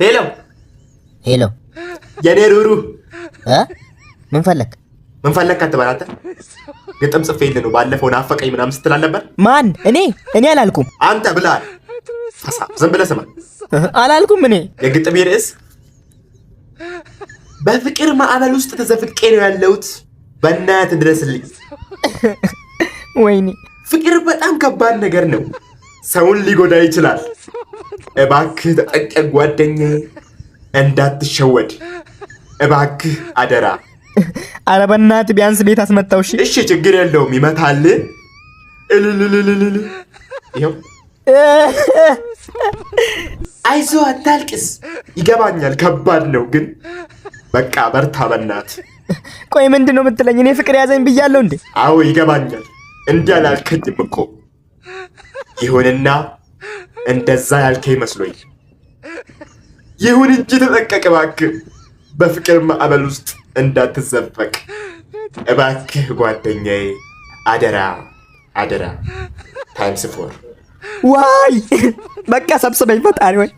ሄሎ። ሄሎ። የኔ ሩሩ። እ ምን ፈለክ? ምን ፈለክ አትበል አንተ። ግጥም ጽፌልህ ነው። ባለፈው ናፈቀኝ ምናምን ስትል አልነበር? ማን? እኔ? እኔ አላልኩም። አንተ ብለሃል። ፈሳ ዝም ብለህ ስማ። አላልኩም እኔ። የግጥሜ ርዕስ በፍቅር ማዕበል ውስጥ ተዘፍቄ ነው ያለሁት፣ በእናትህ ድረስልኝ። ወይኔ። ፍቅር በጣም ከባድ ነገር ነው። ሰውን ሊጎዳ ይችላል። እባክህ ተጠንቀቅ ጓደኛዬ፣ እንዳትሸወድ እባክህ አደራ። ኧረ በእናትህ ቢያንስ ቤት አስመታው። እሺ። እሺ፣ ችግር የለውም፣ ይመታል። እልልልልልል ይኸው። አይዞህ፣ አታልቅስ። ይገባኛል፣ ከባድ ነው፣ ግን በቃ በርታ በናት። ቆይ፣ ምንድን ነው የምትለኝ? እኔ ፍቅር ያዘኝ ብያለሁ እንዴ? አዎ፣ ይገባኛል። እንዲህ አላልከኝም እኮ። ይሁንና እንደዛ ያልከኝ መስሎኝ። ይሁን እንጂ ተጠንቀቅ እባክህ፣ በፍቅር ማዕበል ውስጥ እንዳትዘፈቅ እባክህ ጓደኛዬ፣ አደራ አደራ። Times four. ዋይ፣ በቃ ሰብስበኝ ፈጣሪ ወይ።